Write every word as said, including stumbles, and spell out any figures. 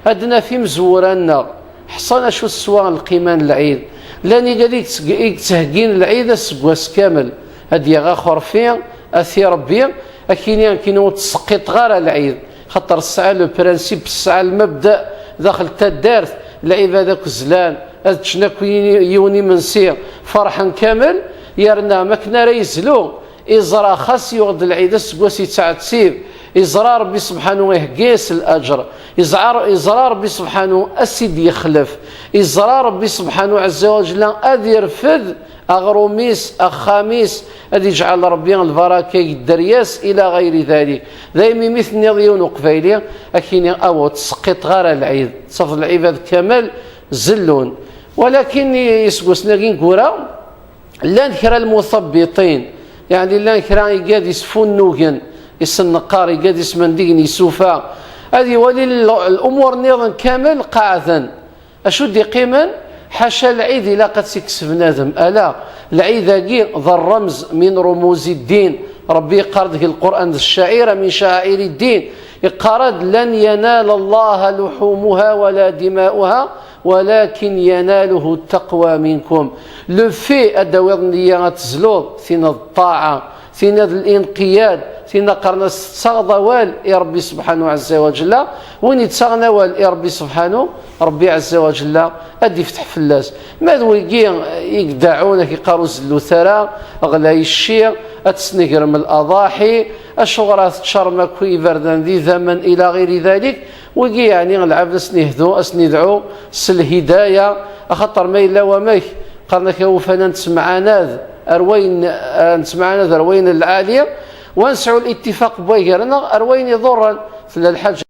Ad d-naf imezwura-nneɣ ḥṣan acu teswa lqima n lɛid. Llan igad i yettheggin lɛid aseggas kamel, ad d-yaɣ axurfi, ad t-irebbi, akini akini ur ttseqqiteɣ ara lɛid, xaṭer tesɛa le principe, tesɛa lmebda daxel taddart, lɛibad akk zlan, ad ččen akk yiwen imensi, ferḥen kamel, yerna makken ara yezlu, iẓra xas yuɣ-d lɛid aseggas yettɛettib, iẓra Ṛebbi sebḥanu ihegga-yas laǧer, iẓra Ṛebbi sebḥanu ad s-id-yexlef, iẓra Ṛebbi sebḥanu ɛezza wa jella ad irfed aɣrum-is, axxam-is, ad iǧɛel Ṛebbi lbaraka yedder-yas ila ɣayri dalik. Daymi mi tenniḍ yiwen uqbayli, akini awa ur ttseqqiṭeɣ ara lɛid, tafeḍ lɛibad kamel zellun. Walakin iseggasen-agi n gura, llan kra lmutabbiṭin, yeɛni llan kra igad isfunnugen, isenneqqar, igad ismendigen isufa, ad iwali lumuṛ nniḍen kamel qeɛden. Acu d-iqqimen? Ḥaca lɛid ilaq ad tt-ikkes bnadem, ala, lɛid-agi d ṛṛemz min ṛumuzi ddin. Ṛebbi yeqqar deg Lqur'an d ccaɛira min caɛairi ddin, iqqar-d: لن ينال الله لحومها ولا دماؤها ولكن يناله التقوى منكم. Le fait ad d-tawiḍ nniya ad tezluḍ, tinna d ṭṭaɛa, tinna d linqiyad, tinna qqaren-as tettaɣeḍ awal i Ṛebbi sebḥanu ɛezza wa jella. Win yettaɣen awal i Ṛebbi sebḥanu, Ṛebbi ɛezza wa jella ad d-ifteḥ fell-as. Ma d wigi i ideɛɛun, ak iqqar ur zellut ara, ɣlay cci, ad tesnegrem laḍaḥi, acuɣer ad teččarem akk iberdan d idammen ila ɣiri dalik? Wigi yeɛni lɛebd ad sen-ihdu, ad sen-idɛu s lhidaya, axaṭer ma yella wamek, qqaren-ak awufan ad nettemɛanad ar wayen, ad nettemɛanad ar wayen n lɛali, wa nesɛu litifaq n wagar-nneɣ ar wayen iḍurren. Tella lḥaǧa